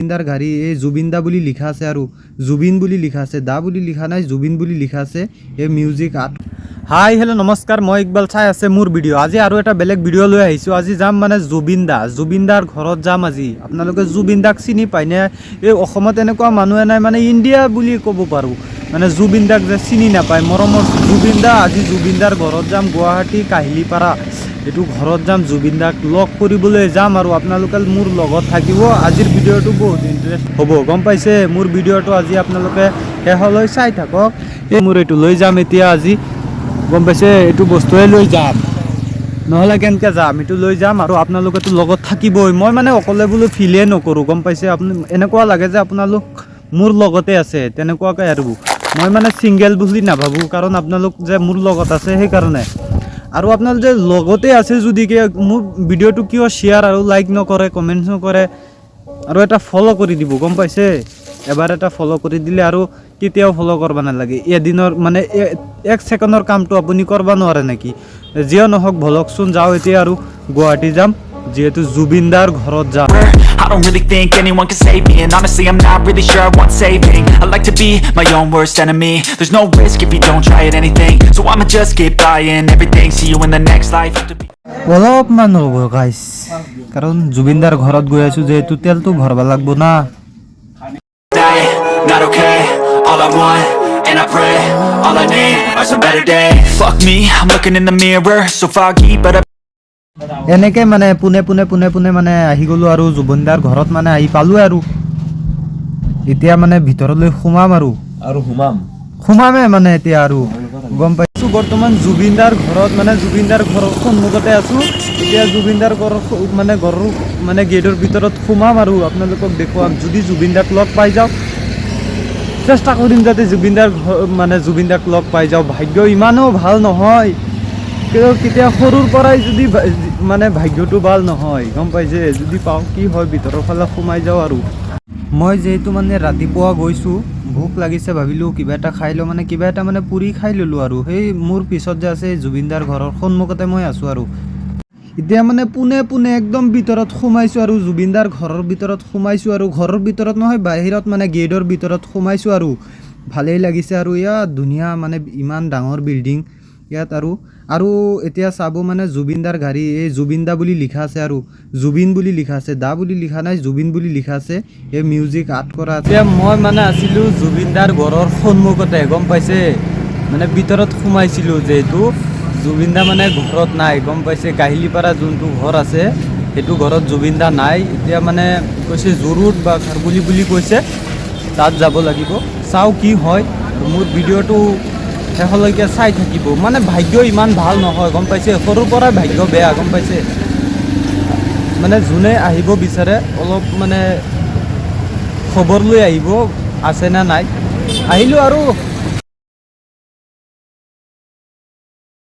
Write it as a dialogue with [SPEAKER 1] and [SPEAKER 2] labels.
[SPEAKER 1] জুবিনদাৰ গাড়ী, এই জুবিন দা বুলি লিখা আছে আৰু জুবিন বুলি লিখা আছে, দা বুলি লিখা নাই, জুবিন বুলি লিখা আছে। এই মিউজিক আৰ্ট। হাই, হেল্ল', নমস্কাৰ, মই ইকবাল, চাই আছে মোৰ ভিডিঅ'। আজি আৰু এটা বেলেগ ভিডিঅ' লৈ আহিছোঁ। আজি যাম মানে জুবিন দা, জুবিন দাৰ ঘৰত যাম আজি। আপোনালোকে জুবিন দাক চিনি পায়নে? এই অসমত এনেকুৱা মানুহে নাই, মানে ইণ্ডিয়া বুলি ক'ব পাৰোঁ, মানে জুবিন দাক যে চিনি নাপায়। মৰমৰ জুবিন দা, আজি জুবিন দাৰ ঘৰত যাম। গুৱাহাটী কাহিলীপাৰা এইটো ঘৰত যাম, জুবিন দাক লগ কৰিবলৈ যাম আৰু আপোনালোকে মোৰ লগত থাকিব। আজিৰ ভিডিঅ'টো বহুত ইণ্টাৰেষ্ট হ'ব, গম পাইছে? মোৰ ভিডিঅ'টো আজি আপোনালোকে শেষলৈ চাই থাকক। এই মোৰ এইটো লৈ যাম এতিয়া আজি, গম পাইছে? এইটো বস্তুৱে লৈ যাম, নহ'লে কেনেকৈ যাম? এইটো লৈ যাম আৰু আপোনালোকেতো লগত থাকিবই। মই মানে অকলে বোলো ফিলেই নকৰোঁ, গম পাইছে? আপুনি এনেকুৱা লাগে যে আপোনালোক মোৰ লগতে আছে, তেনেকুৱাকৈ আৰু মই মানে ছিংগেল বুলি নাভাবোঁ, কাৰণ আপোনালোক যে মোৰ লগত আছে সেইকাৰণে। আৰু আপোনালোক যে লগতে আছে যদি কি মোৰ ভিডিঅ'টো কিয় শ্বেয়াৰ আৰু লাইক নকৰে, কমেণ্টছ নকৰে আৰু এটা ফ'ল' কৰি দিব, গম পাইছে? এবাৰ এটা ফ'ল' কৰি দিলে আৰু কেতিয়াও ফ'ল' কৰিব নালাগে। এদিনৰ মানে এক ছেকেণ্ডৰ কামটো আপুনি কৰিব নোৱাৰে নেকি? যিয়ে নহওক, বলকচোন যাওঁ এতিয়া আৰু গুৱাহাটী যাম, যিহেতু জুবিন দাৰ ঘৰত যাম।
[SPEAKER 2] I don't really think anyone can save me, and honestly, I'm not really sure I want saving. I like to be my own worst enemy. There's no risk if you don't try at anything, so I'ma just keep buying everything. See you in the next life. Have to be
[SPEAKER 1] অলপমান ৰ'ব গাইছ, কাৰণ জুবিন দাৰ ঘৰত গৈ আছোঁ যিহেতু তেলটো ভৰব লাগব না।
[SPEAKER 2] Day, not okay. All I want, and I pray, all I need are some better days. Fuck me, I'm looking in the mirror, so foggy, but I
[SPEAKER 1] এনেকে মানে পোনে পোনে পোনে পোনে মানে আহি গ'লো আৰু জুবিন দাৰ ঘৰত মানে আহি পালোঁ আৰু এতিয়া মানে ভিতৰলৈ সোমাম আৰু
[SPEAKER 3] আৰু সোমাম।
[SPEAKER 1] সোমামে মানে এতিয়া আৰু গম পাইছোঁ। বৰ্তমান জুবিন দাৰ ঘৰত, মানে জুবিন দাৰ ঘৰৰ সন্মুখতে আছোঁ এতিয়া। জুবিন দাৰ ঘৰৰ মানে ঘৰৰ মানে গেটৰ ভিতৰত সোমাম আৰু আপোনালোকক দেখুৱাম। যদি জুবিন দাক লগ পাই যাওঁ, চেষ্টা কৰিম যাতে জুবিন দাৰ ঘৰ মানে জুবিন দাক লগ পাই যাওঁ। ভাগ্য ইমানো ভাল নহয়, কিন্তু কেতিয়া সৰুৰ পৰাই যদি মানে ভাগ্যটো ভাল নহয়, গম পাইছে? যদি পাওঁ কি হয়, ভিতৰৰ ফালে সোমাই যাওঁ। আৰু মই যিহেতু মানে ৰাতিপুৱা গৈছোঁ, ভোক লাগিছে, ভাবিলোঁ কিবা এটা খাই লওঁ, মানে কিবা এটা মানে পুৰি খাই ল'লোঁ। আৰু সেই মোৰ পিছত যে আছে, জুবিনদাৰ ঘৰৰ সন্মুখতে মই আছোঁ আৰু এতিয়া মানে পোনে পোনে একদম ভিতৰত সোমাইছোঁ আৰু জুবিনদাৰ ঘৰৰ ভিতৰত সোমাইছোঁ আৰু ঘৰৰ ভিতৰত নহয়, বাহিৰত মানে গেটৰ ভিতৰত সোমাইছোঁ আৰু ভালেই লাগিছে। আৰু ইয়াত ধুনীয়া, মানে ইমান ডাঙৰ বিল্ডিং ইয়াত। আৰু আৰু এতিয়া চাব, মানে জুবিনদাৰ গাড়ী, এই জুবিন দা বুলি লিখা আছে আৰু জুবিন বুলি লিখা আছে, দা বুলি লিখা নাই, জুবিন বুলি লিখা আছে। এই মিউজিক আৰ্ট কৰা আছে। এতিয়া মই মানে আছিলোঁ জুবিনদাৰ ঘৰৰ সন্মুখতে, গম পাইছে? মানে ভিতৰত সোমাইছিলোঁ যিহেতু জুবিন দা মানে ঘৰত নাই, গম পাইছে? কাহিলীপাৰা যোনটো ঘৰ আছে, সেইটো ঘৰত জুবিন দা নাই। এতিয়া মানে কৈছে জুৰোড বা খাৰগুলি বুলি কৈছে, তাত যাব লাগিব। চাওঁ কি হয়। আৰু মোৰ ভিডিঅ'টো শেষলৈকে চাই থাকিব। মানে ভাগ্য ইমান ভাল নহয়, গম পাইছে? সৰুৰ পৰাই ভাগ্য বেয়া, গম পাইছে? মানে যোনে আহিব বিচাৰে, অলপ মানে খবৰ লৈ আহিব, আছে নে নাই। আহিলোঁ আৰু